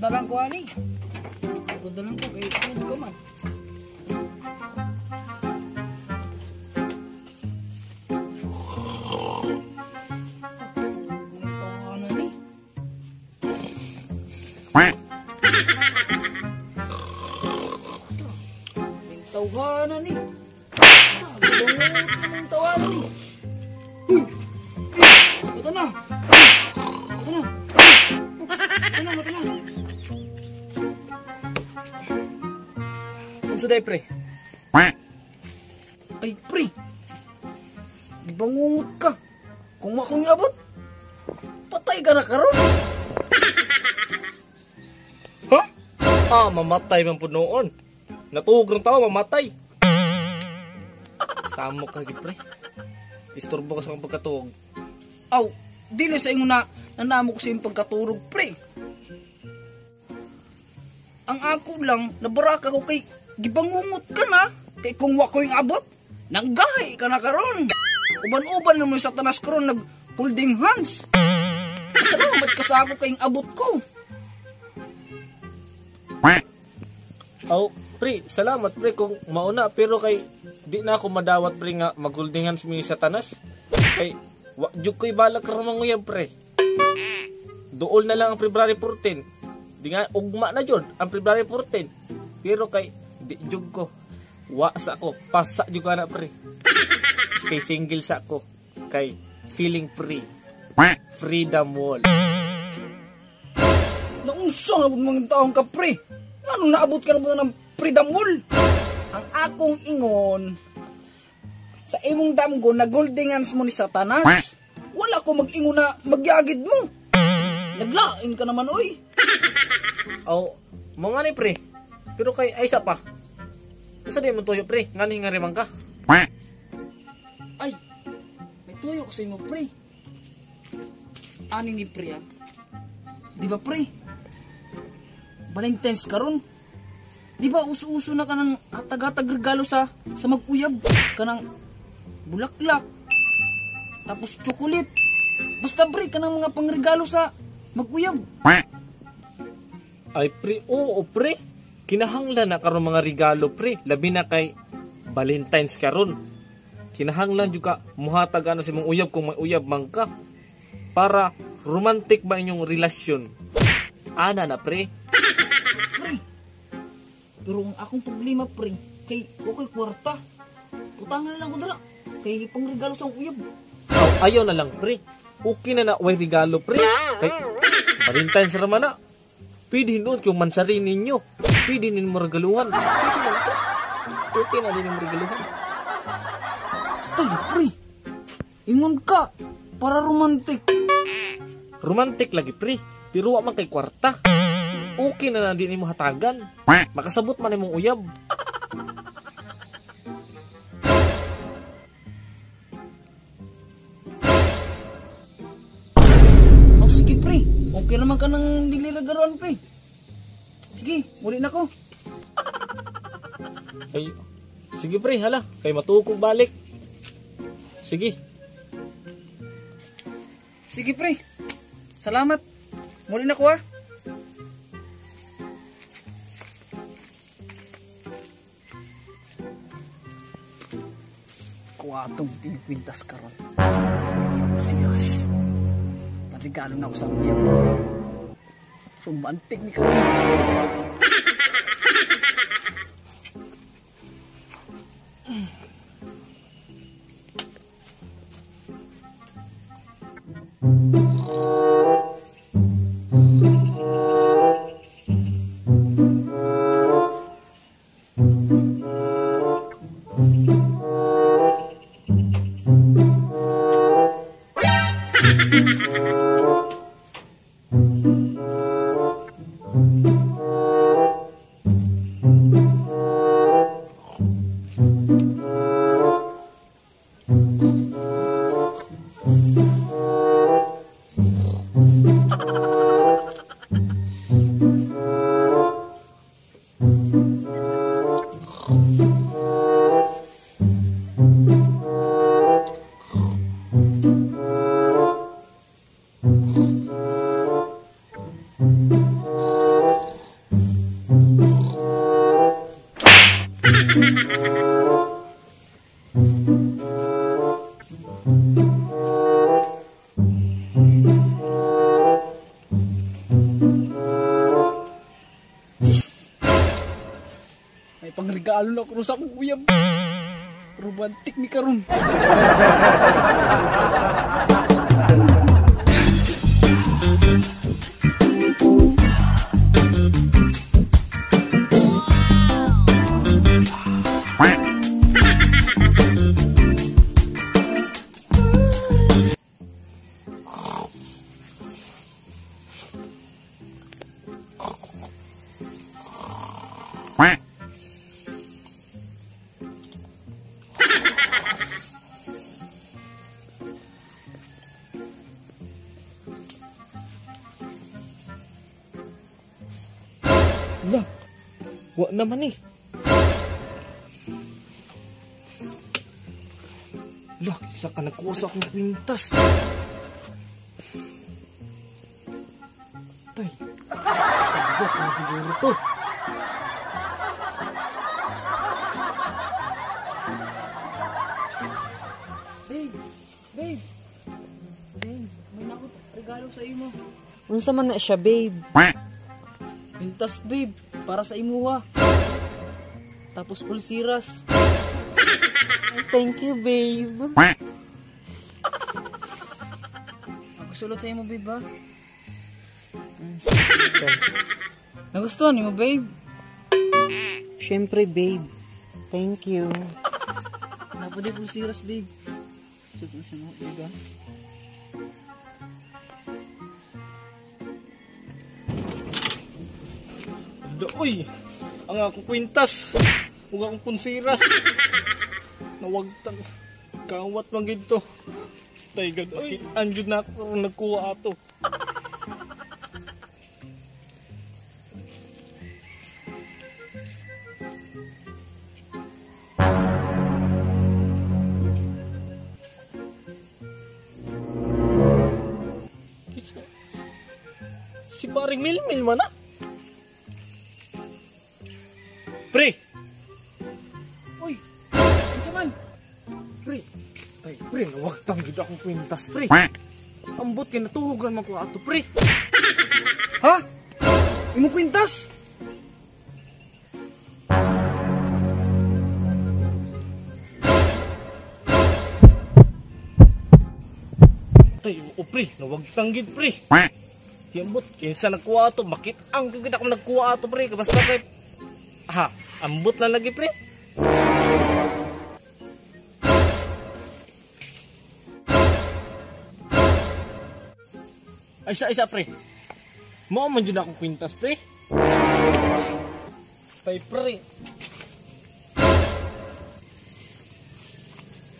Na lang ko ani. Sugod na lang ko kay tulog ka man. Tawanan ni. Tawanan ni. Tawanan ni. Uy! Ito na. Ito na. Ito na, ito na. Unsa day pre? Ay pre. Gibangungot ka. Kung akong iabot, patay ka na karon. Ha? Ah, mamatay man pud noon. Natuog rang tao mamatay. Samo ka gid pre. Istorbo ka sa akong pagkatuog. Aw, dili sa ingon na nanamo ko sa imong pagkaturog pre. Ang ako lang, nabaraka ko kay gibangungot ka na. Kay kung wa ko'y abot, nanggahi ka na karon. Uban-uban naman sa Satanas karon nag holding hands. Salamat ka sa ako kayong abot ko. Aw, pre, salamat pre kung mauna, pero kay di na ako madawat pre nga mag-holding hands mi Satanas. Kay wa jud ko'y balak karon manguyab pre. Duol na lang ang February 14. Di nga ugma na jud ang February 14. Pero kay di jud ko. Wa sa ako, pasa jud ka na pre. Stay single sa ako kay feeling free. Freedom wall. Naunsa nga mga taong ka pre? Anong naabot ka na ba ng freedom wall? Ang akong ingon sa imong damgo na holding hands mo ni Satanas. Wala ko mag-ingon na magyagid mo. Naglain ka naman oy. Aw, mga ni pre. Pero kay ay isa pa. Usa di mo tuyo pre, ngani nga rimang ka. Ay, may tuyo ko sa imo pre. Ani ni pre ah. Di ba pre? Valentine's karon. Di ba uso-uso na kanang hatag-hatag regalo sa mag-uyab, kanang bulaklak, tapos chocolate. Basta pre kanang mga pangregalo sa mag-uyab. Ay pre, oo pre. Kinahanglan na karon mga regalo pre, labi na kay Valentine's karon. Kinahanglan jud ka muhatag ana sa imong uyab kung may uyab man ka para romantic ba inyong relasyon. Ana na pre. Pre. Pero ang akong problema pre, kay okay kwarta. Utangan na lang ko dira kay pangregalo sa akong uyab. Aw, ayaw na lang pre. Okay na na way regalo pre. Kay Valentine's ra man na. Pwede noon kung mansari ninyo. Pwede ninyo mo regaluhan. Pwede na pre. Okay na din mo regaluhan. Tay pre. Ingon ka para romantic. Romantic lagi pre, pero wa man kay kwarta. Okay na na din nimo hatagan. Makasabot man imong uyab. Oh, sige pre. Okay naman ka ng dili regaluhan pre. Sige, muli na ko. Ay, sige pre, hala. Kay matuog kong balik. Sige. Sige pre. Salamat. Muli na ko ah. Kuwatong tinipintas karon. Serious. Parigalo na ako sa uyab. Romantic ni karon. May pangregalo na ako sa akong uyab. Romantic ni karon. Lah, wa naman eh. Lah, isa ka nagkuha sa akong kwintas. Tay, tagbok na siguro to. Babe, babe. Babe, may nakot regalo sa imo. Unsa man na siya, babe? Kwintas, babe, para sa imuha. Tapos pulsiras. Thank you, babe. Ako sulot sa imo, babe, ha? Nagustuhan nimo, babe? Siyempre, babe. Thank you. Napadi pulsiras, babe. Sulot na siya mo, babe, ha? Uy, ang akong kwintas ug akong punsiras. Nawagtang kawat man gid to. Tay gad, uy, anjud na ako nagkuha ato. Si paring Milmil man na. Pre! Uy! Unsa man? Pre! Tay, pre, nawagtang gid akong kwintas, pre. Ambot kay natuhugan man ko ato, pre. Ha? Imong kwintas? Tay, o pre, nawagtang gid, pre. Ambot kinsa nagkuha ato, bakit ang gid ako nagkuha ato, pre, basta kay ha, ambot lang lagi, pre. Ay, isa, pre. Mao man jud akong kwintas, pre. Tay, pre.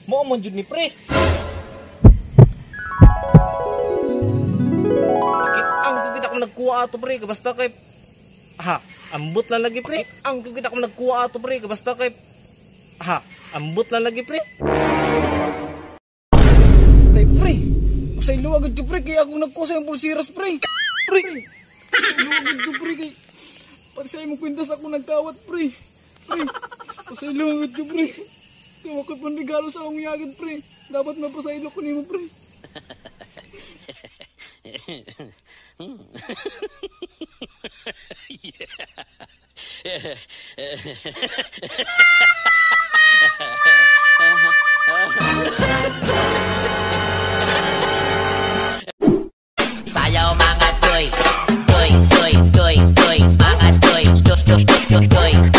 Mao man jud ni, pre. Bakit ang gid ako nagkuha ato, pre, basta kay ha, ambot lang lagi, pre. Ang gid ako nagkuha ato, pre, basta kay ha, ambot lang lagi, pre. Tay, pre. Sa iluwa gud pre, kay ako nagkuha sa imong pulsiras, pre. Pre. Sa iluwa gud pre kay pati sa imong kwintas ako nagkawat, pre. Pre. Sa iluwa gud pre. Kay wa koy panregalo sa akong yagid, pre. Dapat mapasaylo ko nimo, pre. Sayaw mga toy, toy, toy, toy, toy, mga toy, toy, toy, toy, toy.